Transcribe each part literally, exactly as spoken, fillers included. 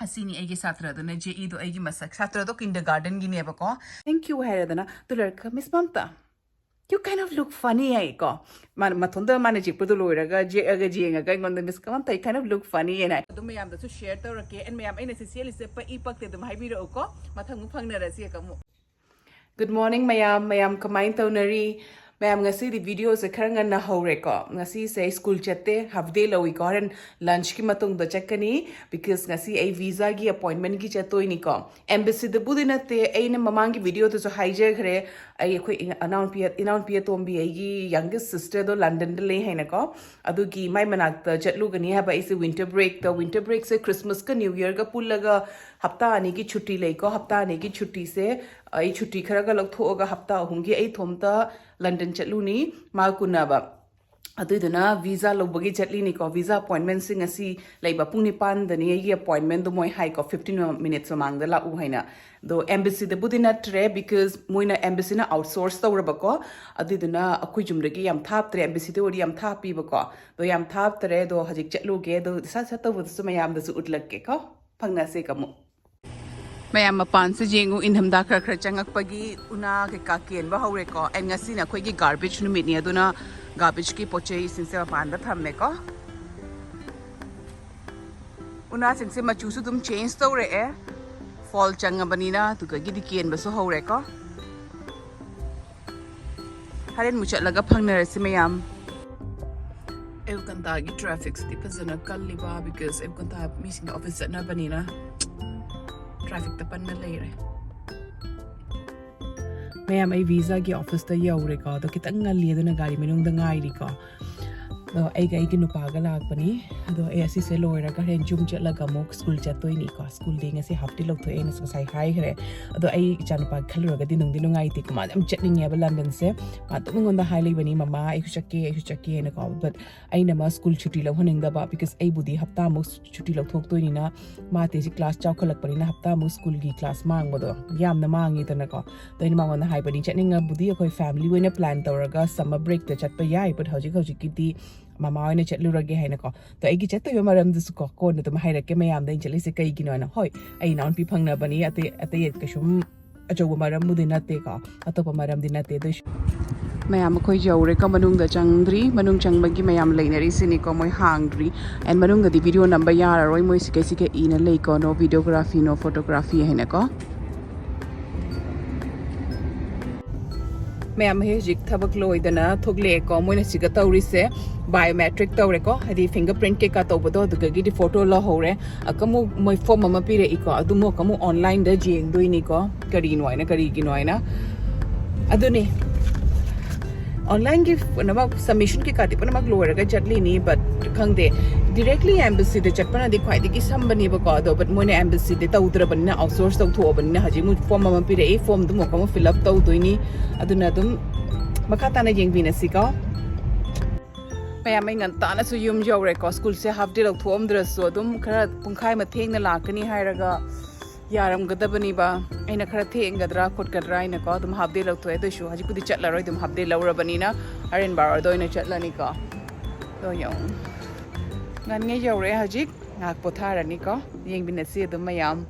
ꯑꯁꯤꯅꯤ ꯑꯩꯒꯤ ꯁꯥꯇ꯭ꯔꯗꯨꯅ, ꯖꯦ ꯏꯗꯣ ꯑꯩꯒꯤ ꯃꯁꯛ꯫ ꯁꯥꯇ꯭ꯔꯗꯣ ꯀꯤꯟꯗꯔ ꯒꯥꯔꯗꯟꯒꯤꯅꯦꯕꯀꯣ꯫ Thank you ꯍꯥꯏꯔꯦꯗꯅ, ꯑꯗꯨ ꯂꯣꯏꯔꯒ, "Miss Mamta, you kind of look funny" ꯍꯥꯏꯀꯣ꯫ ꯃꯥꯅ ꯃꯊꯣꯟꯗ ꯃꯥꯅ ꯌꯦꯛꯄꯗꯣ ꯂꯣꯏꯔꯒ ꯌꯦꯛꯑꯒ ꯌꯦꯡꯉꯒ ꯑꯩꯉꯣꯟꯗ, "Miss Mamta, you kind of look funny" ꯍꯥꯏꯅ ꯑꯗꯨꯝ ꯃꯌꯥꯝꯗꯁꯨ share ꯇꯧꯔꯛꯀꯦ꯫ And ꯃꯌꯥꯝ, ꯑꯩꯅ ꯁꯤ ꯁꯦꯠꯂꯤꯁꯦ ꯄꯛꯏ ꯄꯛꯇꯦ ꯑꯗꯨꯝ ꯍꯥꯏꯕꯤꯔꯛꯎꯀꯣ꯫ ꯃꯊꯪ ꯑꯃꯨꯛ ꯐꯪꯅꯔꯁꯤ ꯑꯃꯨꯛ꯫ Good morning ꯃꯌꯥꯝ꯫ ꯃꯌꯥꯝ ꯀꯃꯥꯏꯅ ꯇꯧꯅꯔꯤ? ꯃꯌꯥꯝ, ꯉꯁꯤꯗꯤ videoꯁꯦ ꯈꯔ ꯉꯟꯅ ꯍꯧꯔꯦꯀꯣ꯫ ꯉꯁꯤꯁꯦ ꯑꯩ school ꯆꯠꯇꯦ, half day ꯂꯧꯏꯀꯣ꯫ ꯍꯣꯔꯦꯟ lunchꯀꯤ ꯃꯇꯨꯡꯗ ꯆꯠꯀꯅꯤ, because ꯉꯁꯤ ꯑꯩ visaꯒꯤ appointmentꯀꯤ ꯆꯠꯇꯣꯏꯅꯤꯀꯣ꯫ Embassyꯗꯕꯨꯗꯤ ꯅꯠꯇꯦ, ꯑꯩꯅ ꯃꯃꯥꯡꯒꯤ videoꯗꯁꯨ ꯍꯥꯏꯖꯈ꯭ꯔꯦ, ꯑꯩ, ꯑꯩꯈꯣꯏ ꯏꯅꯥꯎꯅꯨꯄꯤ, ꯏꯅꯥꯎꯅꯨꯄꯤ ꯑꯇꯣꯝꯕꯤ, ꯑꯩꯒꯤ youngest sisterꯗꯣ Londonꯗ ꯂꯩ ꯍꯥꯏꯅꯀꯣ꯫ ꯑꯗꯨꯒꯤ ꯃꯥꯏ ꯃꯅꯥꯛꯇ ꯆꯠꯂꯨꯒꯅꯤ ꯍꯥꯏꯕ ꯑꯩꯁꯦ winter breakꯇ꯫ Winter breakꯁꯦ Christmasꯀ New Yearꯒ ꯄꯨꯜꯂꯒ ꯍꯞꯇꯥ ꯑꯅꯤꯒꯤ ꯁꯨꯇꯤ ꯂꯩꯀꯣ꯫ ꯍꯞꯇꯥ ꯑꯅꯤꯒꯤ ꯁꯨꯇꯤꯁꯦ ꯑꯩ ꯁꯨꯇꯤ ꯈꯔꯒ ꯂꯧꯊꯣꯛꯑꯒ ꯍꯞꯇꯥ ꯑꯍꯨꯝꯒꯤ ꯑꯩ ꯏꯊꯣꯝꯇ London ꯆꯠꯂꯨꯅꯤ, ꯃꯥ ꯀꯨꯟꯅꯕ꯫ ꯑꯗꯨꯏꯗꯨꯅ visa ꯂꯧꯕꯒꯤ ꯆꯠꯂꯤꯅꯤꯀꯣ꯫ Visa appointmentꯁꯤ ꯉꯁꯤ ꯂꯩꯕ ꯄꯨꯡ ꯅꯤꯄꯥꯟꯗꯅꯤ ꯑꯩꯒꯤ appointmentꯗꯣ꯫ ꯃꯣꯏ ꯍꯥꯏꯀꯣ, fifteen minutes ꯃꯃꯥꯡꯗ ꯂꯥꯛꯎ ꯍꯥꯏꯅ꯫ ꯑꯗꯣ Embassyꯗꯕꯨꯗꯤ ꯅꯠꯇ꯭ꯔꯦ, because ꯃꯣꯏꯅ, Embassyꯅ outsource ꯇꯧꯔꯕꯀꯣ꯫ ꯑꯗꯨꯏꯗꯨꯅ ꯑꯩꯈꯣꯏ ꯌꯨꯝꯗꯒꯤ ꯌꯥꯝ ꯊꯥꯞꯇ꯭ꯔꯦ, Embassyꯗ ꯑꯣꯏꯔꯗꯤ ꯌꯥꯝ ꯊꯥꯞꯄꯤꯕꯀꯣ꯫ ꯑꯗꯣ ꯌꯥꯝ ꯊꯥꯞꯇ꯭ꯔꯦ꯫ ꯑꯗꯣ ꯍꯧꯖꯤꯛ ꯆꯠꯂꯨꯒꯦ꯫ ꯑꯗꯣ ꯁꯠ ꯁꯠ ꯇꯧꯕꯗꯁꯨ ꯃꯌꯥꯝꯗꯁꯨ ꯎꯠꯂꯛꯀꯦꯀꯣ꯫ ꯐꯪꯅꯁꯦ ꯑꯃꯨꯛ꯫ ꯃꯌꯥꯝ, ꯃꯄꯥꯟꯁꯦ ꯌꯦꯡꯉꯨ, ꯏꯪꯊꯝꯊꯥ ꯈꯔ ꯈꯔ ꯆꯪꯉꯛꯄꯒꯤ ꯎꯅꯥ ꯀꯩꯀꯥ ꯀꯦꯟꯕ ꯍꯧꯔꯦꯀꯣ꯫ And ꯉꯁꯤꯅ ꯑꯩꯈꯣꯏꯒꯤ garbage ꯅꯨꯃꯤꯠꯅꯤ, ꯑꯗꯨꯅ garbageꯀꯤ ꯄꯣꯠ ꯆꯩꯁꯤꯡꯁꯦ ꯃꯄꯥꯟꯗ ꯊꯝꯃꯦꯀꯣ꯫ ꯎꯅꯥꯁꯤꯡꯁꯦ ꯃꯆꯨꯁꯨ ꯑꯗꯨꯝ change ꯇꯧꯔꯛꯑꯦ, fall ꯆꯪꯉꯕꯅꯤꯅ꯫ ꯑꯗꯨꯗꯒꯤꯗꯤ ꯀꯦꯟꯕꯁꯨ ꯍꯧꯔꯦꯀꯣ꯫ ꯍꯣꯔꯦꯟ ꯑꯃꯨꯛ ꯆꯠꯂꯒ ꯐꯪꯅꯔꯁꯤ ꯃꯌꯥꯝ꯫ ꯑꯌꯨꯛ ꯉꯟꯇꯥꯒꯤ trafficꯁꯤꯗꯤ ꯐꯖꯅ ꯀꯜꯂꯤꯕ, because ꯑꯌꯨꯛ ꯉꯟꯇꯥ ꯃꯤꯁꯤꯡꯗꯣ office ꯆꯠꯅꯕꯅꯤꯅ trafficꯇ ꯄꯟꯅ ꯂꯩꯔꯦ꯫ ꯃꯌꯥꯝ, ꯑꯩ visaꯒꯤ officeꯇ ꯌꯧꯔꯦꯀꯣ꯫ ꯑꯗꯣ ꯈꯤꯇꯪ ꯉꯜꯂꯤ, ꯑꯗꯨꯅ ꯒꯥꯔꯤ ꯃꯅꯨꯡꯗ ꯉꯥꯏꯔꯤꯀꯣ꯫ ꯑꯗꯣ ꯑꯩꯒ ꯑꯩꯒꯤ ꯅꯨꯄꯥꯒ ꯂꯥꯛꯄꯅꯤ꯫ ꯑꯗꯣ ꯑꯩ ꯑꯁꯤꯁꯦ ꯂꯣꯏꯔꯒ ꯍꯣꯔꯦꯟ ꯌꯨꯝ ꯆꯠꯂꯒ ꯑꯃꯨꯛ school ꯆꯠꯇꯣꯏꯅꯤꯀꯣ꯫ Schoolꯗꯤ ꯉꯁꯤ half day ꯂꯧꯊꯣꯛꯑꯦ, ꯑꯩꯅꯁꯨ ꯉꯁꯥꯏ ꯍꯥꯏꯈ꯭ꯔꯦ꯫ ꯑꯗꯣ ꯑꯩ ꯏꯆꯥꯅꯨꯄꯥ ꯈꯜꯂꯨꯔꯒꯗꯤ ꯅꯨꯡꯗꯤ ꯅꯨꯡꯉꯥꯏꯇꯦꯀꯣ, ꯃꯥꯗꯤ ꯌꯥꯝ ꯆꯠꯅꯤꯡꯉꯦꯕ Londonꯁꯦ꯫ ꯃꯥ ꯑꯗꯨꯝ ꯑꯩꯉꯣꯟꯗ ꯍꯥꯏ ꯂꯩꯕꯅꯤ, "ꯃꯃꯥ, ꯑꯩꯁꯨ ꯆꯠꯀꯦ, ꯑꯩꯁꯨ ꯆꯠꯀꯦꯅꯀꯣ"꯫ But ꯑꯩꯅ ꯃꯥ school ꯁꯨꯇꯤ ꯂꯧꯍꯟꯅꯤꯡꯗꯕ, because ꯑꯩꯕꯨꯗꯤ ꯍꯞꯇꯥꯃꯨꯛ ꯁꯨꯇꯤ ꯂꯧꯊꯣꯛꯇꯣꯏꯅꯤꯅ, ꯃꯥ ꯇꯦꯁꯤ class ꯆꯥꯎꯈꯠꯂꯛꯄꯅꯤꯅ ꯍꯞꯇꯥꯃꯨꯛ schoolꯒꯤ class ꯃꯥꯡꯕꯗꯣ ꯌꯥꯝꯅ ꯃꯥꯡꯉꯤꯗꯅꯀꯣ꯫ ꯑꯗꯣ ꯑꯩꯅ ꯃꯉꯣꯟꯗ ꯍꯥꯏꯕꯅꯤ, ꯆꯠꯅꯤꯡꯉꯕꯨꯗꯤ ꯑꯩꯈꯣꯏ family ꯑꯣꯏꯅ plan ꯇꯧꯔꯒ summer breakꯇ ꯆꯠꯄ ꯌꯥꯏ, but ꯍꯧꯖꯤꯛ ꯍꯧꯖꯤꯛꯀꯤꯗꯤ ꯃꯃꯥ ꯍꯣꯏꯅ ꯆꯠꯂꯨꯔꯒꯦ ꯍꯥꯏꯅꯀꯣ꯫ ꯑꯗꯣ ꯑꯩꯒꯤ ꯆꯠꯇꯣꯏꯕ ꯃꯔꯝꯗꯨꯁꯨꯀꯣ ꯀꯣꯟꯅ ꯑꯗꯨꯝ ꯍꯥꯏꯔꯛꯀꯦ ꯃꯌꯥꯝꯗ ꯑꯩꯅ ꯆꯠꯂꯤꯁꯦ ꯀꯩꯒꯤꯅꯣꯅ꯫ ꯍꯣꯏ, ꯑꯩ ꯏꯅꯥꯎꯅꯨꯄꯤ ꯐꯪꯅꯕꯅꯤ, ꯑꯇꯩ ꯑꯇꯩ ꯀꯩꯁꯨꯝ ꯑꯆꯧꯕ ꯃꯔꯝꯕꯨꯗꯤ ꯅꯠꯇꯦꯀꯣ, ꯑꯇꯣꯞꯄ ꯃꯔꯝꯗꯤ ꯅꯠꯇꯦ꯫ ꯑꯗꯨꯏꯁꯨ ꯃꯌꯥꯝ ꯑꯩꯈꯣꯏ ꯌꯧꯔꯦꯀꯣ, ꯃꯅꯨꯡꯗ ꯆꯪꯗ꯭ꯔꯤ꯫ ꯃꯅꯨꯡ ꯆꯪꯕꯒꯤ ꯃꯌꯥꯝ ꯂꯩꯅꯔꯤꯁꯤꯅꯤꯀꯣ, ꯃꯣꯏ ꯍꯥꯡꯗ꯭ꯔꯤ꯫ And ꯃꯅꯨꯡꯗꯗꯤ ꯚꯤꯗꯤꯑꯣ ꯅꯝꯕ ꯌꯥꯔꯔꯣꯏ, ꯃꯣꯏ ꯁꯤꯒꯩ ꯁꯤꯒꯩ ꯏꯅ ꯂꯩꯀꯣ, "No videography, no photography" ꯍꯥꯏꯅꯀꯣ꯫ ꯃꯌꯥꯝ ꯑꯩ ꯍꯧꯖꯤꯛ ꯊꯕꯛ ꯂꯣꯏꯗꯅ ꯊꯣꯛꯂꯛꯑꯦꯀꯣ꯫ ꯃꯣꯏꯅ ꯁꯤꯒ ꯇꯧꯔꯤꯁꯦ ꯕꯥꯏꯑꯣꯃꯦꯇ꯭ꯔꯤꯛ ꯇꯧꯔꯦꯀꯣ, ꯍꯥꯏꯗꯤ ꯐꯤꯡꯒꯔ ꯄ꯭ꯔꯤꯟꯠ ꯀꯩꯀꯥ ꯇꯧꯕꯗꯣ, ꯑꯗꯨꯗꯒꯤꯗꯤ ꯐꯣꯇꯣ ꯂꯧꯍꯧꯔꯦ꯫ ꯑꯃꯨꯛ ꯃꯣꯏ ꯐꯣꯝ ꯑꯃ ꯄꯤꯔꯛꯏꯀꯣ, ꯑꯗꯨꯃꯨꯛ ꯑꯃꯨꯛ ꯑꯣꯟꯂꯥꯏꯟꯗ ꯌꯦꯡꯗꯣꯏꯅꯤꯀꯣ, ꯀꯔꯤꯅꯣ ꯍꯥꯏꯅ, ꯀꯔꯤꯒꯤꯅꯣ ꯍꯥꯏꯅ꯫ ꯑꯗꯨꯅꯤ, ꯑꯣꯟꯂꯥꯏꯟꯒꯤ ꯄꯨꯝꯅꯃꯛ ꯁꯕꯃꯤꯁꯟ ꯀꯩꯀꯥꯗꯤ ꯄꯨꯝꯅꯃꯛ ꯂꯣꯏꯔꯒ ꯆꯠꯂꯤꯅꯤ꯫ But ꯈꯪꯗꯦ, ꯗꯤꯔꯦꯛꯂꯤ ꯑꯦꯝꯕꯦꯁꯤꯗ ꯆꯠꯄꯅꯗꯤ ꯈ꯭ꯋꯥꯏꯗꯒꯤ ꯁꯝꯕꯅꯦꯕꯀꯣ꯫ ꯑꯗꯣ but ꯃꯣꯏꯅ ꯑꯦꯝꯕꯦꯁꯤꯗ ꯇꯧꯗ꯭ꯔꯕꯅꯤꯅ, ꯑꯥꯎꯠꯁꯣꯔꯁ ꯇꯧꯊꯣꯛꯑꯕꯅꯤꯅ, ꯍꯧꯖꯤꯛ ꯑꯃꯨꯛ ꯐꯣꯝ ꯑꯃ ꯄꯤꯔꯛꯏ, ꯐꯣꯝꯗꯨꯃꯨꯛ ꯑꯃꯨꯛ ꯐꯤꯜ ꯑꯞ ꯇꯧꯗꯣꯏꯅꯤ꯫ ꯑꯗꯨꯅ ꯑꯗꯨꯝ ꯃꯈꯥ ꯇꯥꯅ ꯌꯦꯡꯕꯤꯅꯁꯤꯀꯣ꯫ ꯃꯌꯥꯝ, ꯑꯩ ꯉꯟꯇꯥꯅꯁꯨ ꯌꯨꯝ ꯌꯧꯔꯦꯀꯣ꯫ ꯁ꯭ꯀꯨꯜꯁꯦ ꯍꯥꯐ ꯗꯦ ꯂꯧꯊꯣꯛꯑꯝꯗ꯭ꯔꯁꯨ ꯑꯗꯨꯝ ꯈꯔ ꯄꯨꯡꯈꯥꯏ ꯑꯃ ꯊꯦꯡꯅ ꯂꯥꯛꯀꯅꯤ ꯍꯥꯏꯔꯒ ꯌꯥꯔꯝꯒꯗꯕꯅꯤꯕ꯫ ꯑꯩꯅ ꯈꯔ ꯊꯦꯡꯒꯗ꯭ꯔꯥ ꯈꯣꯠꯀꯗ꯭ꯔꯥ ꯍꯥꯏꯅꯀꯣ, ꯑꯗꯨꯝ ꯍꯥꯐ ꯗꯦ ꯂꯧꯊꯣꯛꯑꯦ꯫ ꯑꯗꯨꯏꯁꯨ ꯍꯧꯖꯤꯛꯄꯨꯗꯤ ꯆꯠꯂꯔꯣꯏ, ꯑꯗꯨꯝ ꯍꯥꯐ ꯗꯦ ꯂꯧꯔꯕꯅꯤꯅ ꯍꯣꯔꯦꯟ ꯕꯥꯔꯣꯗ ꯑꯣꯏꯅ ꯆꯠꯂꯅꯤꯀꯣ꯫ ꯑꯗꯣ ꯌꯦꯡꯉꯨ, ꯉꯟꯉꯩ ꯌꯧꯔꯛꯑꯦ꯫ ꯍꯧꯖꯤꯛ ꯉꯥꯏꯍꯥꯛ ꯄꯣꯊꯥꯔꯅꯤꯀꯣ, ꯌꯦꯡꯃꯤꯟꯅꯁꯤ ꯑꯗꯨꯝ ꯃꯌꯥꯝ꯫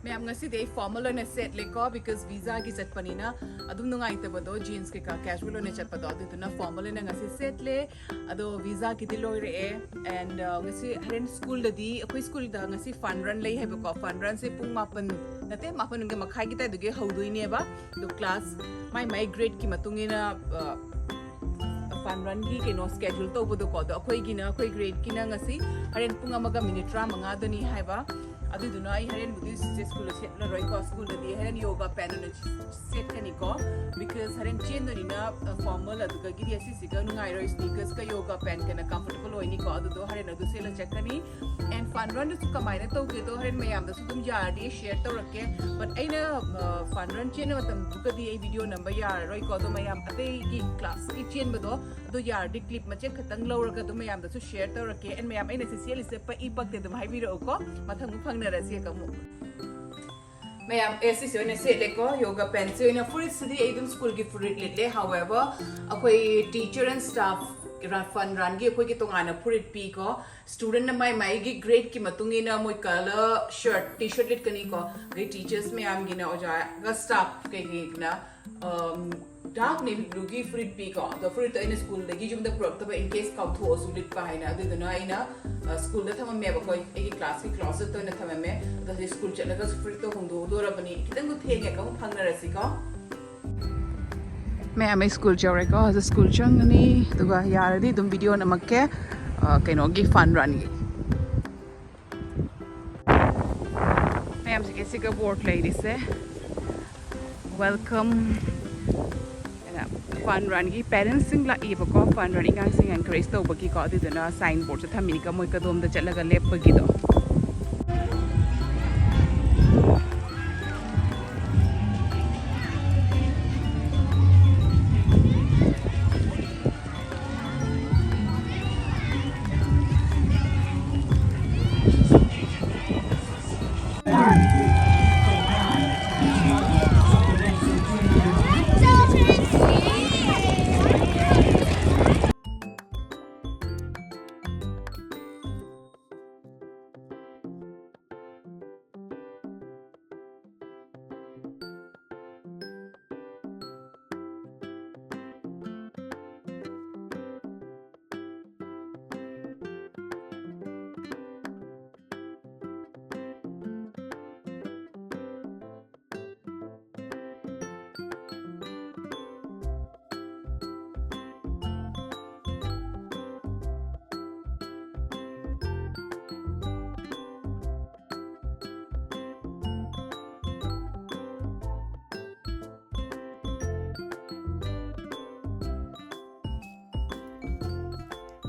ꯃꯌꯥꯝ, ꯉꯁꯤꯗꯤ ꯑꯩ ꯐꯣꯔꯃꯦꯜ ꯑꯣꯏꯅ ꯁꯦꯠꯂꯦꯀꯣ, because ꯚꯤꯖꯥꯒꯤ ꯆꯠꯄꯅꯤꯅ ꯑꯗꯨꯝ ꯅꯨꯡꯉꯥꯏꯇꯕꯗꯣ, ꯖꯤꯟꯁ ꯀꯩꯀꯥ ꯀꯦꯖꯨꯋꯦꯜ ꯑꯣꯏꯅ ꯆꯠꯄꯗꯣ, ꯑꯗꯨꯗꯨꯅ ꯐꯣꯔꯃꯦꯜ ꯑꯣꯏꯅ ꯉꯁꯤ ꯁꯦꯠꯂꯦ꯫ ꯑꯗꯣ ꯚꯤꯖꯥꯒꯤꯗꯤ ꯂꯣꯏꯔꯛꯑꯦ꯫ And ꯉꯁꯤ ꯍꯣꯔꯦꯟ ꯁ꯭ꯀꯨꯜꯗꯗꯤ, ꯑꯩꯈꯣꯏ ꯁ꯭ꯀꯨꯜꯗ ꯉꯁꯤ ꯐꯟ ꯔꯟ ꯂꯩ ꯍꯥꯏꯕꯀꯣ꯫ ꯐꯟ ꯔꯟꯁꯦ ꯄꯨꯡ ꯃꯥꯄꯟ, ꯅꯠꯇꯦ, ꯃꯥꯄꯟ ꯃꯈꯥꯏꯒꯤ ꯇꯥꯏꯗꯨꯒꯤ ꯍꯧꯗꯣꯏꯅꯦꯕ꯫ ꯑꯗꯣ ꯀ꯭ꯂꯥꯁ ꯃꯥꯏ ꯃꯥꯏ ꯒ꯭ꯔꯦꯗꯀꯤ ꯃꯇꯨꯡ ꯏꯟꯅ ꯐꯟ ꯔꯟꯒꯤ ꯀꯩꯅꯣ ꯁ꯭ꯀꯦꯖꯨꯜ ꯇꯧꯕꯗꯣꯀꯣ꯫ ꯑꯗꯣ ꯑꯩꯈꯣꯏꯒꯤꯅ, ꯑꯩꯈꯣꯏ ꯒ꯭ꯔꯦꯗꯀꯤꯅ ꯉꯁꯤ ꯍꯣꯔꯦꯟ ꯄꯨꯡ ꯑꯃꯒ ꯃꯤꯅꯤꯠ ꯇꯔꯥꯃꯉꯥꯗꯅꯤ ꯍꯥꯏꯕ꯫ ꯑꯗꯨꯗꯨꯅ ꯑꯩ ꯍꯣꯔꯦꯟꯕꯨꯗꯤ ꯁꯤꯁꯦ ꯁ꯭ꯀꯨꯜꯗ ꯁꯦꯠꯂꯔꯣꯏꯀꯣ꯫ ꯁ꯭ꯀꯨꯜꯗꯗꯤ ꯍꯣꯔꯦꯟ ꯌꯣꯒꯥ ꯄꯦꯟ ꯑꯣꯏꯅ ꯁꯦꯠꯀꯅꯤꯀꯣ, because ꯍꯣꯔꯦꯟ ꯆꯦꯟꯗꯣꯏꯅꯤꯅ ꯐꯣꯔꯃꯦꯜ ꯑꯗꯨꯗꯒꯤꯗꯤ ꯑꯁꯤꯁꯤꯒ ꯅꯨꯡꯉꯥꯏꯔꯣꯏ꯫ ꯁ꯭ꯅꯤꯀꯔꯁꯀ ꯌꯣꯒꯥ ꯄꯦꯟꯀꯅ ꯀꯝꯐꯣꯔꯇꯦꯕꯜ ꯑꯣꯏꯅꯤꯀꯣ꯫ ꯑꯗꯨꯗꯣ ꯍꯣꯔꯦꯟ ꯑꯗꯨ ꯁꯦꯠꯂ ꯆꯠꯀꯅꯤ꯫ And ꯐꯟ ꯔꯟꯗꯨꯁꯨ ꯀꯃꯥꯏꯅ ꯇꯧꯒꯦꯗꯣ ꯍꯣꯔꯦꯟ ꯃꯌꯥꯝꯗꯁꯨ ꯑꯗꯨꯝ ꯌꯥꯔꯗꯤ ꯁꯤꯌꯔ ꯇꯧꯔꯛꯀꯦ꯫ But ꯑꯩꯅ ꯐꯟ ꯔꯟ ꯆꯦꯟꯕ ꯃꯇꯝꯗꯨꯒꯗꯤ ꯑꯩ ꯚꯤꯗꯤꯑꯣ ꯅꯝꯕ ꯌꯥꯔꯔꯣꯏꯀꯣ꯫ ꯑꯗꯣ ꯃꯌꯥꯝ ꯑꯇꯩꯒꯤ ꯀ꯭ꯂꯥꯁꯀꯤ ꯆꯦꯟꯕꯗꯣ ꯑꯗꯣ ꯌꯥꯔꯗꯤ ꯀ꯭ꯂꯤꯞ ꯃꯆꯦꯠ ꯈꯛꯇꯪ ꯂꯧꯔꯒ ꯑꯗꯨꯝ ꯃꯌꯥꯝꯗꯁꯨ ꯁꯤꯌꯔ ꯇꯧꯔꯛꯀꯦ꯫ And ꯃꯌꯥꯝ, ꯑꯩꯅ ꯁꯤ ꯁꯦꯠꯂꯤꯁꯦ ꯄꯛꯏ ꯄꯛꯇꯦ ꯑꯗꯨꯝ ꯍꯥꯏꯕꯤꯔꯛꯎꯀꯣ, ꯃꯊꯪ ꯑꯃꯨꯛ ꯐꯪꯅꯔꯁꯤ ꯑꯃꯨꯛ꯫ ꯃꯌꯥꯝ, ꯑꯦ, ꯁꯤꯁꯦ ꯑꯣꯏꯅ ꯁꯦꯠꯂꯦꯀꯣ, ꯌꯣꯒꯥ ꯄꯦꯟꯁꯦ ꯑꯣꯏꯅ꯫ ꯐꯨꯔꯤꯠꯁꯤꯗꯤ ꯑꯩ ꯑꯗꯨꯝ ꯁ꯭ꯀꯨꯜꯒꯤ ꯐꯨꯔꯤꯠ ꯂꯤꯠꯂꯦ꯫ However, ꯑꯩꯈꯣꯏ ꯇꯤꯆꯔ ꯑꯦꯟ ꯁ꯭ꯇꯥꯐ ꯐꯟ ꯔꯟꯒꯤ ꯑꯩꯈꯣꯏꯒꯤ ꯇꯣꯉꯥꯟꯅ ꯐꯨꯔꯤꯠ ꯄꯤꯀꯣ꯫ ꯁ꯭ꯇꯨꯗꯦꯟꯠꯅ ꯃꯥꯏ ꯃꯥꯏꯒꯤ ꯒ꯭ꯔꯦꯗꯀꯤ ꯃꯇꯨꯡ ꯏꯟꯅ ꯃꯣꯏ ꯀꯂꯔ ꯁꯔꯠ, ꯇꯤ ꯁꯔꯠ ꯂꯤꯠꯀꯅꯤꯀꯣ꯫ ꯑꯗꯩ ꯇꯤꯆꯔꯁ ꯃꯌꯥꯝꯒꯤꯅ ꯑꯣꯖꯥꯒ ꯁ꯭ꯇꯥꯐ ꯀꯩꯀꯩꯅ ꯗꯥꯔꯛ ꯅꯦꯚꯤ ꯕ꯭ꯂꯨꯒꯤ ꯐꯨꯔꯤꯠ ꯄꯤꯀꯣ꯫ ꯑꯗꯣ ꯐꯨꯔꯤꯠꯇꯣ ꯑꯩꯅ ꯁ꯭ꯀꯨꯜꯗꯒꯤ ꯌꯨꯝꯗ ꯄꯨꯔꯛꯇꯕ, in case ꯀꯥꯎꯊꯣꯛꯑꯁꯨ ꯂꯤꯠꯄ ꯍꯥꯏꯅ꯫ ꯑꯗꯨꯗꯨꯅ ꯑꯩꯅ ꯑ, ꯁ꯭ꯀꯨꯜꯗ ꯊꯝꯃꯝꯃꯦꯕꯀꯣ, ꯑꯩꯒꯤ ꯀ꯭ꯂꯥꯁꯀꯤ ꯀ꯭ꯂꯣꯖꯦꯠꯇ ꯑꯣꯏꯅ ꯊꯝꯃꯝꯃꯦ꯫ ꯑꯗꯣ ꯍꯧꯖꯤꯛ ꯁ꯭ꯀꯨꯜ ꯆꯠꯂꯒ ꯐꯨꯔꯤꯠꯇꯣ ꯍꯣꯡꯗꯣꯛꯎꯗꯣꯔꯕꯅꯤ꯫ ꯈꯤꯇꯪꯗꯤ ꯊꯦꯡꯉꯦ, ꯑꯃꯨꯛ ꯐꯪꯅꯔꯁꯤꯀꯣ꯫ ꯃꯌꯥꯝ, ꯑꯩ ꯁ꯭ꯀꯨꯜ ꯌꯧꯔꯦꯀꯣ꯫ ꯍꯧꯖꯤꯛ ꯁ꯭ꯀꯨꯜ ꯆꯪꯉꯅꯤ, ꯑꯗꯨꯒ ꯌꯥꯔꯗꯤ ꯑꯗꯨꯝ ꯚꯤꯗꯤꯑꯣ ꯅꯝꯃꯛꯀꯦ, ꯑ, ꯀꯩꯅꯣꯒꯤ ꯐꯟ ꯔꯟꯒꯤ꯫ ꯃꯌꯥꯝꯁꯤꯒꯤ ꯁꯤꯒ ꯕꯣꯔꯗ ꯂꯩꯔꯤꯁꯦ, ꯋꯦꯜꯀꯝ꯫ ꯐꯟ ꯔꯟꯒꯤ ꯄꯦꯔꯦꯟꯁꯁꯤꯡ ꯂꯥꯛꯏꯕꯀꯣ, ꯐꯟ ꯔꯟ ꯑꯉꯥꯡꯁꯤꯡ ꯑꯦꯟꯀꯔꯦꯖ ꯇꯧꯕꯒꯤꯀꯣ꯫ ꯑꯗꯨꯗꯨꯅ ꯁꯥꯏꯟ ꯕꯣꯔꯗꯁꯦ ꯊꯝꯃꯤꯅꯤꯀ ꯃꯣꯏ ꯀꯗꯣꯝꯗ ꯆꯠꯂꯒ ꯂꯦꯞꯄꯒꯤꯗꯣ꯫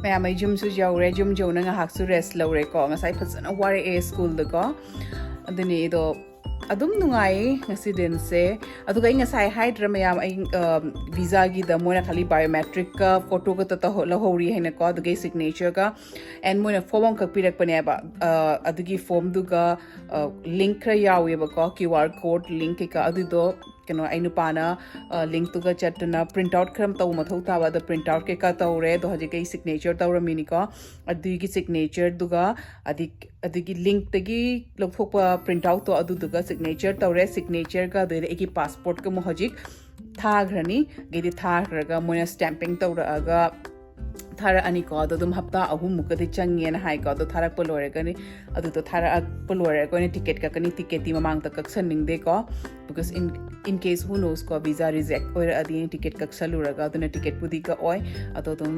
ꯃꯌꯥꯝ, ꯑꯩ ꯌꯨꯝꯁꯨ ꯌꯧꯔꯦ꯫ ꯌꯨꯝ ꯌꯧꯅ ꯉꯥꯏꯍꯥꯛꯁꯨ ꯔꯦꯁ ꯂꯧꯔꯦꯀꯣ꯫ ꯉꯁꯥꯏ ꯐꯖꯅ ꯋꯥꯔꯛꯑꯦ ꯁ꯭ꯀꯨꯜꯗꯀꯣ꯫ ꯑꯗꯨꯅꯤ ꯑꯗꯣ ꯑꯗꯨꯝ ꯅꯨꯡꯉꯥꯏ ꯉꯁꯤ ꯗꯤꯟꯁꯦ꯫ ꯑꯗꯨꯒ ꯑꯩ ꯉꯁꯥꯏ ꯍꯥꯏꯗ꯭ꯔꯥ ꯃꯌꯥꯝ, ꯑꯩ, ꯑ, ꯚꯤꯖꯥꯒꯤꯗ ꯃꯣꯏꯅ ꯈꯜꯂꯤ ꯕꯥꯏꯑꯣꯃꯦꯇ꯭ꯔꯤꯛꯀ ꯐꯣꯇꯣ ꯈꯛꯇ ꯇꯧꯍꯧ-, ꯂꯧꯍꯧꯔꯤ ꯍꯥꯏꯅꯀꯣ꯫ ꯑꯗꯨꯒ ꯑꯩ ꯁꯤꯒꯅꯦꯆꯔꯒ, and ꯃꯣꯏꯅ ꯐꯣꯔꯝ ꯑꯃꯈꯛ ꯄꯤꯔꯛꯄꯅꯦꯕ꯫ ꯑ, ꯑꯗꯨꯒꯤ ꯐꯣꯔꯝꯗꯨꯒ, ꯑ, ꯂꯤꯡꯛ ꯈꯔ ꯌꯥꯎꯋꯦꯕꯀꯣ, QR code link ꯀꯩꯀꯥ꯫ ꯑꯗꯨꯗꯣ ꯀꯩꯅꯣ ꯑꯩ ꯅꯨꯄꯥꯅ ꯂꯤꯡꯛꯇꯨꯒ ꯆꯠꯇꯨꯅ ꯄ꯭ꯔꯤꯟꯠ ꯑꯥꯎꯠ ꯈꯔ ꯇꯧꯕ ꯃꯊꯧ ꯇꯥꯕ, ꯑꯗꯣ ꯄ꯭ꯔꯤꯟꯠ ꯑꯥꯎꯠ ꯀꯩꯀꯥ ꯇꯧꯔꯦ꯫ ꯑꯗꯣ ꯍꯧꯖꯤꯛ ꯑꯩ ꯁꯤꯒꯅꯦꯆꯔ ꯇꯧꯔꯝꯃꯤꯅꯤꯀꯣ꯫ ꯑꯗꯨꯒꯤ ꯁꯤꯒꯅꯦꯆꯔꯗꯨꯒ ꯑꯗꯤ ꯑꯗꯨꯒꯤ ꯂꯤꯡꯛꯇꯒꯤ ꯂꯧꯊꯣꯛꯄ ꯄ꯭ꯔꯤꯟꯠ ꯑꯥꯎꯠꯇꯣ ꯑꯗꯨꯗꯨꯒ ꯁꯤꯒꯅꯦꯆꯔ ꯇꯧꯔꯦ꯫ ꯁꯤꯒꯅꯦꯆꯔꯒ ꯑꯗꯨꯗ ꯑꯩꯒꯤ ꯄꯥꯁꯄꯣꯔꯠꯀ ꯑꯃꯨꯛ ꯍꯧꯖꯤꯛ ꯊꯥꯈ꯭ꯔꯅꯤ꯫ ꯑꯗꯩꯗꯤ ꯊꯥꯈ꯭ꯔꯒ ꯃꯣꯏꯅ ꯁ꯭ꯇꯦꯝꯄꯤꯡ ꯇꯧꯔꯛꯑꯒ ꯊꯥꯔꯛꯑꯅꯤꯀꯣ꯫ ꯑꯗꯣ ꯑꯗꯨꯝ ꯍꯞꯇꯥ ꯑꯍꯨꯝꯃꯨꯛꯀꯗꯤ ꯆꯪꯉꯦꯅ ꯍꯥꯏꯀꯣ꯫ ꯑꯗꯣ ꯊꯥꯔꯛꯄ ꯂꯣꯏꯔꯒꯅꯤ, ꯑꯗꯨꯗꯣ ꯊꯥꯔꯛꯄ ꯂꯣꯏꯔꯒ ꯑꯩꯈꯣꯏꯅ ꯇꯤꯀꯦꯠ ꯀꯛꯀꯅꯤ꯫ ꯇꯤꯀꯦꯠꯇꯤ ꯃꯃꯥꯡꯗ ꯀꯛꯁꯟꯅꯤꯡꯗꯦꯀꯣ, because in in case who knows ꯀꯣ, ꯚꯤꯖꯥ ꯔꯤꯖꯦꯛ ꯑꯣꯏꯔꯛꯑꯗꯤ ꯇꯤꯀꯦꯠ ꯀꯛꯁꯜꯂꯨꯔꯒ꯫ ꯑꯗꯨꯅ ꯇꯤꯀꯦꯠꯄꯨꯗꯤ ꯀꯛꯑꯣꯏ, ꯑꯗꯣ ꯑꯗꯨꯝ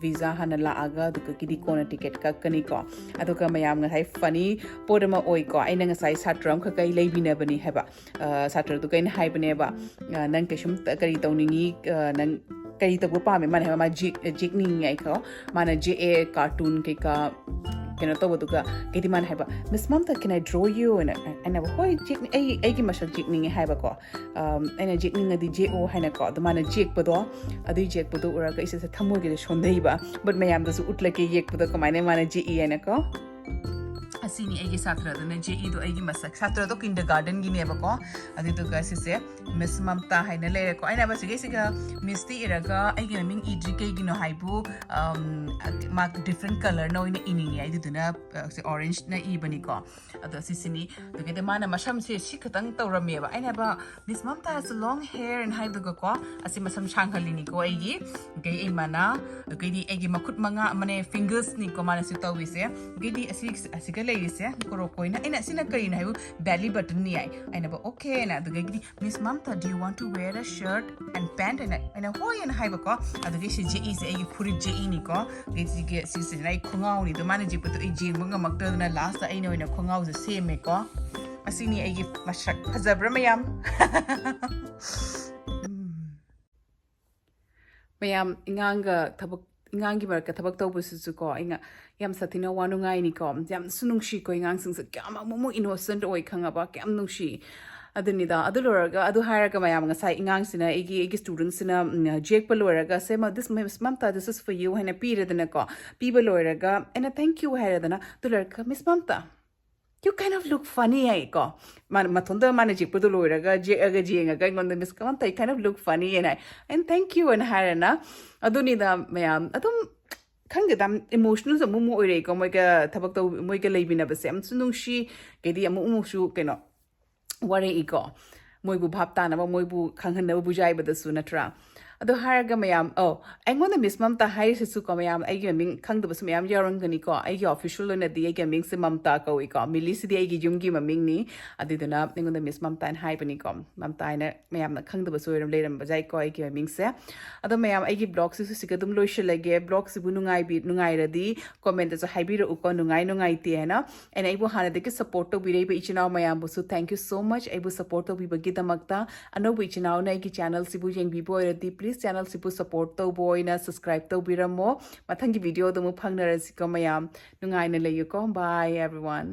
ꯚꯤꯖꯥ ꯍꯥꯟꯅ ꯂꯥꯛꯑꯒ ꯑꯗꯨꯒꯗꯤ ꯀꯣꯟꯅ ꯇꯤꯀꯦꯠ ꯀꯛꯀꯅꯤꯀꯣ꯫ ꯑꯗꯨꯒ ꯃꯌꯥꯝ ꯉꯁꯥꯏ ꯐꯅꯤ ꯄꯣꯠ ꯑꯃ ꯑꯣꯏꯀꯣ, ꯑꯩꯅ ꯉꯁꯥꯏ ꯁꯥꯇ꯭ꯔ ꯑꯃꯈꯛ ꯑꯩ ꯂꯩꯃꯤꯟꯅꯕꯅꯤ ꯍꯥꯏꯕ꯫ ꯁꯥꯇ꯭ꯔꯗꯨꯒ ꯑꯩꯅ ꯍꯥꯏꯕꯅꯦꯕ, "ꯅꯪ ꯀꯩꯁꯨꯝ ꯀꯔꯤ ꯇꯧꯅꯤꯡꯉꯤ? ꯅꯪ ꯀꯔꯤ ꯇꯧꯕ ꯄꯥꯝꯃꯦ?" ꯃꯥꯅ ꯍꯥꯏꯕ, "ꯃꯥ ꯌꯦꯛ ꯌꯦꯛꯅꯤꯡꯉꯦ" ꯍꯥꯏꯀꯣ꯫ ꯃꯥꯅ ꯌꯦꯛꯑꯦ, ꯀꯥꯔꯇꯨꯟ ꯀꯩꯀꯥ ꯀꯩꯅꯣ ꯇꯧꯕꯗꯨꯒ꯫ ꯀꯩꯗꯤ ꯃꯥꯅ ꯍꯥꯏꯕ, "Miss Mamta, can I draw you?" ꯑꯅ ꯑꯩꯅ ꯍꯥꯏꯕ, "ꯍꯣꯏ, ꯌꯦꯛꯅꯤ-, ꯑꯩ ꯑꯩꯒꯤ ꯃꯁꯛ ꯌꯦꯛꯅꯤꯡꯉꯦ" ꯍꯥꯏꯕꯀꯣ꯫ ꯑꯩꯅ, "ꯌꯦꯛꯅꯤꯡꯉꯗꯤ ꯌꯦꯛꯑꯣ" ꯍꯥꯏꯅꯀꯣ꯫ ꯑꯗꯣ ꯃꯥꯅ ꯌꯦꯛꯄꯗꯣ, ꯑꯗꯨꯏ ꯌꯦꯛꯄꯗꯣ ꯎꯔꯒ ꯑꯩꯁꯦ ꯊꯃꯣꯏꯒꯗꯤ ꯁꯣꯟꯊꯩꯕ꯫ But ꯃꯌꯥꯝꯗꯁꯨ ꯎꯠꯂꯒꯦ ꯌꯦꯛꯄꯗꯣ ꯀꯃꯥꯏꯅ ꯃꯥꯅ ꯌꯦꯛꯏ ꯍꯥꯏꯅꯀꯣ꯫ ꯑꯁꯤꯅꯤ ꯑꯩꯒꯤ ꯁꯥꯇ꯭ꯔꯗꯨꯅ ꯌꯦꯛꯏꯗꯣ, ꯑꯩꯒꯤ ꯃꯁꯛ꯫ ꯁꯥꯇ꯭ꯔꯗꯣ ꯀꯤꯟꯗꯔꯒꯥꯔꯗꯟꯒꯤꯅꯦꯕꯀꯣ꯫ ꯑꯗꯨꯗꯨꯒ ꯁꯤꯁꯦ ꯃꯤꯁ ꯃꯝꯇꯥ ꯍꯥꯏꯅ ꯂꯩꯔꯦꯀꯣ꯫ ꯑꯩꯅ ꯍꯥꯏꯕ, ꯁꯤꯒꯩꯁꯤꯒ ꯃꯤꯁꯇꯤ ꯏꯔꯒ ꯑꯩꯒꯤ ꯃꯃꯤꯡ ꯏꯗ꯭ꯔꯤ ꯀꯩꯒꯤꯅꯣ ꯍꯥꯏꯕꯨ, ꯃꯥ ꯗꯤꯐ꯭ꯔꯦꯟ ꯀꯂꯔꯅ ꯑꯣꯏꯅ ꯏꯅꯤꯡꯉꯦ꯫ ꯑꯗꯨꯗꯨꯅ ꯁꯤ ꯑꯣꯔꯦꯟꯖꯅ ꯏꯕꯅꯤꯀꯣ꯫ ꯑꯗꯣ ꯁꯤꯁꯤꯅꯤ꯫ ꯑꯗꯨꯒꯤꯗꯤ ꯃꯥꯅ ꯃꯁꯝꯁꯦ ꯁꯤ ꯈꯛꯇꯪ ꯇꯧꯔꯝꯃꯦꯕ꯫ ꯑꯩꯅ ꯍꯥꯏꯕ, "Miss Mamta has long hair" ꯍꯥꯏꯗꯨꯒꯀꯣ, ꯑꯁꯤ ꯃꯁꯝ ꯁꯥꯡꯍꯜꯂꯤꯅꯤꯀꯣ ꯑꯩꯒꯤ꯫ ꯑꯗꯩ ꯏꯃꯥꯅ, ꯑꯗꯩꯗꯤ ꯑꯩꯒꯤ ꯃꯈꯨꯠ ꯃꯉꯥ ꯑꯃꯅꯦ, ꯐꯤꯡꯒꯔꯁꯅꯤꯀꯣ ꯃꯥꯅ ꯁꯤ ꯇꯧꯔꯤꯁꯦ꯫ ꯑꯗꯩꯗꯤ ꯑꯁꯤ, ꯑꯁꯤꯒ ꯂꯩꯔꯤꯁꯦ ꯀꯣꯔꯣꯀꯣꯏꯅ꯫ ꯑꯩꯅ, "ꯑꯁꯤꯅ ꯀꯔꯤꯅꯣ?" ꯍꯥꯏꯕꯨ, "Belly buttonꯅꯤ" ꯍꯥꯏ꯫ ꯑꯩꯅꯕ, "Okay" ꯍꯥꯏꯅ꯫ ꯑꯗꯨꯗꯒꯤꯗꯤ, "Miss Mamta, do you want to wear a shirt and pant?" ꯍꯥꯏꯅ ꯑꯩꯅ, "ꯍꯣꯏ" ꯍꯥꯏꯅ ꯍꯥꯏꯕꯀꯣ꯫ ꯑꯗꯨꯒꯤ ꯁꯤ ꯌꯦꯛꯏꯁꯦ ꯑꯩꯒꯤ ꯐꯨꯔꯤꯠ ꯌꯦꯛꯏꯅꯤꯀꯣ꯫ ꯑꯗꯒꯤ ꯁꯤꯒꯤ, ꯁꯤꯁꯤꯅ ꯑꯩ ꯈꯣꯡꯒ꯭ꯔꯥꯎꯅꯤ꯫ ꯑꯗꯣ ꯃꯥꯅ ꯌꯦꯛꯄꯗꯣ ꯑꯩ ꯌꯦꯡꯕ ꯉꯝꯃꯛꯇꯗꯅ ꯂꯥꯁꯇ ꯑꯩꯅ ꯑꯣꯏꯅ ꯈꯣꯡꯒ꯭ꯔꯥꯎꯁꯦ ꯁꯦꯝꯃꯦꯀꯣ꯫ ꯑꯁꯤꯅꯤ ꯑꯩꯒꯤ ꯃꯁꯛ꯫ ꯐꯖꯕ꯭ꯔꯥ ꯃꯌꯥꯝ? ꯎꯝ꯫ ꯃꯌꯥꯝ ꯏꯉꯥꯡꯒ ꯊꯕꯛ, ꯏꯉꯥꯡꯒꯤ ꯃꯔꯛꯇ ꯊꯕꯛ ꯇꯧꯕꯁꯤꯁꯨꯀꯣ, ꯑꯩꯅ ꯌꯥꯝ ꯁꯥꯊꯤꯅ ꯋꯥ ꯅꯨꯡꯉꯥꯏꯅꯤꯀꯣ꯫ ꯌꯥꯝꯁꯨ ꯅꯨꯡꯁꯤꯀꯣ, ꯏꯉꯥꯡꯁꯤꯡꯁꯦ ꯀꯌꯥꯝ ꯑꯃꯨꯛ ꯏꯅꯣꯁꯦꯟꯠ ꯑꯣꯏ ꯈꯪꯉꯕ, ꯀꯌꯥꯝ ꯅꯨꯡꯁꯤ꯫ ꯑꯗꯨꯅꯤꯗ꯫ ꯑꯗꯨ ꯂꯣꯏꯔꯒ, ꯑꯗꯨ ꯍꯥꯏꯔꯒ ꯃꯌꯥꯝ, ꯉꯁꯥꯏ ꯏꯉꯥꯡꯁꯤꯅ, ꯑꯩꯒꯤ, ꯑꯩꯒꯤ ꯁ꯭ꯇꯨꯗꯦꯟꯠꯁꯤꯅ, ꯎꯝ, ꯌꯦꯛꯄ ꯂꯣꯏꯔꯒ, "ꯁꯦ, ꯃ-, this, Miss Mamta, this is for you" ꯍꯥꯏꯅ ꯄꯤꯔꯦꯗꯅꯀꯣ꯫ ꯄꯤꯕ ꯂꯣꯏꯔꯒ ꯑꯩꯅ, "Thank you" ꯍꯥꯏꯔꯦꯗꯅ꯫ ꯑꯗꯨ ꯂꯣꯏꯔꯒ, "Miss Mamta, "You kind of look funny" ꯍꯥꯏꯀꯣ꯫ ꯃꯥꯅ ꯃꯊꯟꯇ ꯃꯥꯅ ꯌꯦꯛꯄꯗꯣ ꯂꯣꯏꯔꯒ ꯌꯦꯛꯑꯒ ꯌꯦꯡꯉꯒ ꯑꯩꯉꯣꯟꯗ "Miss Kamanta, you kind of look funny" ꯍꯥꯏꯅ ꯍꯥꯏ꯫ "And thank you" ꯍꯥꯏꯅ ꯍꯥꯏꯔꯦꯅ꯫ ꯑꯗꯨꯅꯤꯗ ꯃꯌꯥꯝ ꯑꯗꯨꯝ ꯈꯪꯗꯦꯗ, emotional ꯑꯃꯨꯛ ꯑꯃꯨꯛ ꯑꯣꯏꯔꯛꯏꯀꯣ꯫ ꯃꯣꯏꯒ ꯊꯕꯛ ꯇꯧ ꯃꯣꯏꯒ ꯂꯩꯃꯤꯟꯅꯕꯁꯦ ꯌꯥꯝꯁꯨ ꯅꯨꯡꯁꯤ, ꯀꯩꯗꯤ ꯑꯃꯨꯛ ꯑꯃꯨꯛꯁꯨ ꯀꯩꯅꯣ ꯋꯥꯔꯛꯏꯀꯣ꯫ ꯃꯣꯏꯕꯨ ꯚꯥꯞ ꯇꯥꯅꯕ, ꯃꯣꯏꯕꯨ ꯈꯪꯍꯟꯅꯕ ꯕꯨꯖꯥꯏꯕꯗꯁꯨ ꯅꯠꯇ꯭ꯔꯥ? ꯑꯗꯣ ꯍꯥꯏꯔꯒ ꯃꯌꯥꯝ, ꯑꯧ, ꯑꯩꯉꯣꯟꯗ "Miss Mamta" ꯍꯥꯏꯔꯤꯁꯤꯁꯨꯀꯣ, ꯃꯌꯥꯝ ꯑꯩꯒꯤ ꯃꯃꯤꯡ ꯈꯪꯗꯕꯁꯨ ꯃꯌꯥꯝ ꯌꯥꯎꯔꯝꯒꯅꯤꯀꯣ꯫ ꯑꯩꯒꯤ official ꯑꯣꯏꯅꯗꯤ ꯑꯩꯒꯤ ꯃꯃꯤꯡꯁꯦ ꯃꯝꯇꯥ ꯀꯧꯏꯀꯣ꯫ ꯃꯤꯂꯤꯁꯤꯗꯤ ꯑꯩꯒꯤ ꯌꯨꯝꯒꯤ ꯃꯃꯤꯡꯅꯤ꯫ ꯑꯗꯨꯗꯨꯅ ꯑꯩꯉꯣꯟꯗ "Miss Mamta" ꯍꯥꯏꯅ ꯍꯥꯏꯕꯅꯤꯀꯣ꯫ ꯃꯝꯇꯥ ꯍꯥꯏꯅ ꯃꯌꯥꯝꯅ ꯈꯪꯗꯕꯁꯨ ꯑꯣꯏꯔꯝ ꯂꯩꯔꯝꯕ ꯌꯥꯏꯀꯣ ꯑꯩꯒꯤ ꯃꯃꯤꯡꯁꯦ꯫ ꯑꯗꯣ ꯃꯌꯥꯝ, ꯑꯩꯒꯤ vlogꯁꯤꯁꯨ ꯁꯤꯒ ꯑꯗꯨꯝ ꯂꯣꯏꯁꯤꯜꯂꯒꯦ꯫ Vlogꯁꯤꯕꯨ ꯅꯨꯡꯉꯥꯏꯕꯤ ꯅꯨꯡꯉꯥꯏꯔꯗꯤ commentꯇꯁꯨ ꯍꯥꯏꯕꯤꯔꯛꯎꯀꯣ, ꯅꯨꯡꯉꯥꯏ ꯅꯨꯡꯉꯥꯏꯇꯦ ꯍꯥꯏꯅ꯫ And ꯑꯩꯕꯨ ꯍꯥꯟꯅꯗꯒꯤ support ꯇꯧꯕꯤꯔꯛꯏꯕ ꯏꯆꯤꯟ ꯏꯅꯥꯎ ꯃꯌꯥꯝꯕꯨꯁꯨ thank you so much ꯑꯩꯕꯨ support ꯇꯧꯕꯤꯕꯒꯤꯗꯃꯛꯇ꯫ ꯑꯅꯧꯕ ꯏꯆꯤꯟ ꯏꯅꯥꯎꯅ ꯑꯩꯒꯤ channelꯁꯤꯕꯨ ꯌꯦꯡꯕꯤꯕ ꯑꯣꯏꯔꯗꯤ please channelꯁꯤꯕꯨ support ꯇꯧꯕ ꯑꯣꯏꯅ subscribe ꯇꯧꯕꯤꯔꯝꯃꯣ꯫ ꯃꯊꯪꯒꯤ videoꯗ ꯑꯃꯨꯛ ꯐꯪꯅꯔꯁꯤꯀꯣ ꯃꯌꯥꯝ꯫ ꯅꯨꯡꯉꯥꯏꯅ ꯂꯩꯌꯨꯀꯣ꯫ Bye everyone꯫